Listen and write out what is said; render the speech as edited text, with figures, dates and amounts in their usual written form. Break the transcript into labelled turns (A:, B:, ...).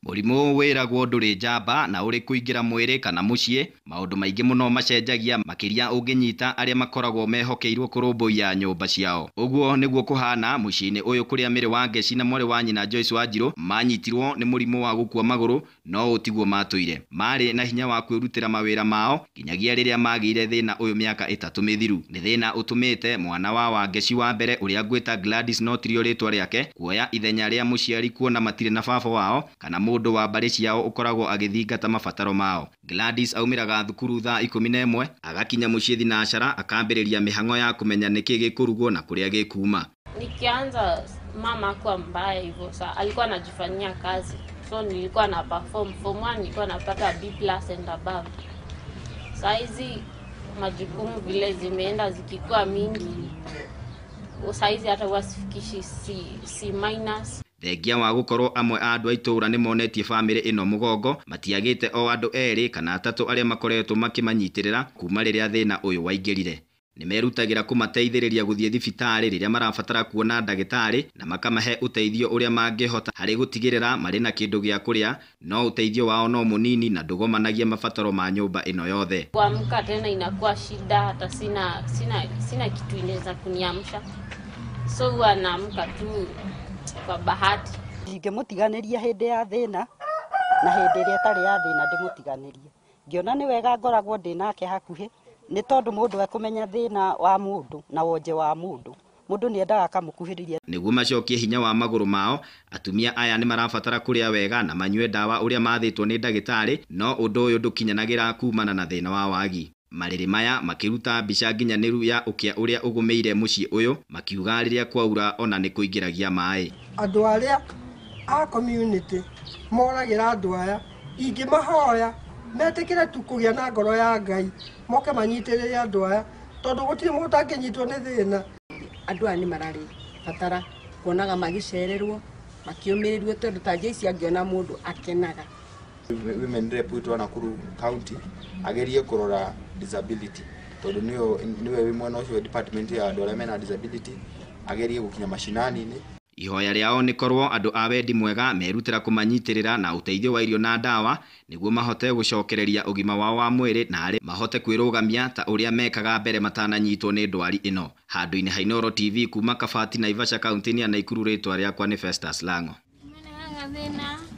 A: Mũrimũ wĩragwo ndũrĩ njamba na ũrĩ kũingĩra mwĩrĩ kana mũciĩ, maũndũ maingĩ mũno macenjagia makĩria ũngĩnyita arĩa makoragwo mehokeirwo kũrũmbũiya nyũmba ciao. Ũguo nĩguo kũhana mũciĩ-inĩ ũyũ kũrĩa Mary Wangeci na mwarĩ wa nyina Joyce Wanjirũ manyitirwo nĩ mũrimũ wa gũkua magũrũ no ũũ tiguo matũire. Marĩ na hinya wa kwĩrutĩra mawĩra mao nginyagia rĩrĩa magĩire thĩna ũyũ mĩaka 3 mĩthiru. Nĩ thĩna ũtũmĩte mwana wa Wangeci wa mbere ũrĩa ngwĩta Gladys no tirio rĩtwa rĩake kuoya ithenya rĩa mũciari kuona matirĩ na baba wao kana mũndũ wa mbarĩ ciao ũkoragwo agĩthingata mabataro mao. Gladys aumĩraga thukuru thaa 11 agakinya mũciĩ thinacara akambĩrĩria mĩhang'o ya kũmenya nĩkĩ gĩkũrugwo na kũrĩa gĩkuma.
B: Nikianza mama hakuwa mbaya hivyo, sa alikuwa anajifanyia kazi, so nilikuwa na perform form 1 nilikuwa napata B plus and above. Saa hizi majukumu vile zimeenda zikikuwa mingi, saa hizi hata huwa sifikishi C minus.
A: Thengia wa gũkorwo amwe a andũ a itũũra nĩmonetie bamĩrĩ ĩno mũgongo, matiagĩte o andũ 2 kana 3 arĩa makoretwo makĩmanyitĩrĩra kuma rĩrĩa thĩna ũyũ waingĩrire. Nĩmerutagĩra kũmateithĩrĩria gũthiĩ thibitarĩ rĩrĩa marabatara kuona ndagĩtarĩ na makamahe ũteithio ũrĩa mangĩhota harĩ gũtigĩrĩra marĩ na kĩndũ gĩa kũrĩa, no ũteithio wao no mũnini na ndũgomanagia mabataro ma nyũmba ĩno yothe.
B: Kuamka tena inakuwa shida, hata sina kitu inaweza kuniamsha, so huwa naamka tu kwa bahati.
C: Ingĩmũtiganĩria hĩndĩ ya thĩna na hĩndĩ ĩrĩa ĩtarĩ ya thĩna ndĩmũtiganĩrie. Ngĩona nĩ wega ngoragwo ndĩ nake hakuhĩ, nĩ tondũ mũndũ ekũmenya thĩna wa mũndũ na wonje wa mũndũ, mũndũ nĩ endaga akamũkuhĩrĩria.
A: Nĩguo macokie hinya wa magũrũ mao, atumia aya nĩ marabatara kũrĩa wega na manyue ndawa ũrĩa mathĩtwo nĩ ndagĩtarĩ, no ũndũ ũyũ ndũkinyanagĩra kumana na thĩna wa wagi. Marĩrĩ maya makĩruta mbica nginyanĩru ya ũkĩa ũrĩa ũgũmĩire mũciĩ ũyũ, makiuga rĩrĩa kwaura ona nĩ kũingĩragia maĩ.
D: Andũ arĩa a community moragĩra andũ aya, ingĩmahoya metĩkĩre tu kũgĩa na ngoro ya Ngai, moke manyitĩrĩre andũ aya, tondũ gũtirĩ mũndũ ũtangĩnyitwo nĩ thĩna.
E: Andũ aya nĩ mararĩ batara kuonaga magĩcererwo makĩũmĩrĩrio, tondũ ta Joyce angĩona mũndũ akenaga.
F: Women rep witũ wa Nakuru County agerie kũrora disability, tondũ nĩwe wĩ mwena ũcio department ya andũ arĩa mena disability, agerie gũkinya macinani-inĩ.
A: Ihoya rĩao nĩ korwo andũ a wendi mwega merutĩra kũmanyitĩrĩra na ũteithio wa irio na ndawa nĩguo mahote gũcokereria ũgima wao wa mwĩrĩ na arĩ mahote kwĩrũgamia ta ũrĩa mekaga mbere matananyitwo nĩ ndwari ĩno. Handũ-inĩ ha Inooro TV kuma Kabati, Naivasha, kaunti-inĩ ya Nakuru, rĩtwa rĩakwa nĩ Festus Lango.
B: Thĩna.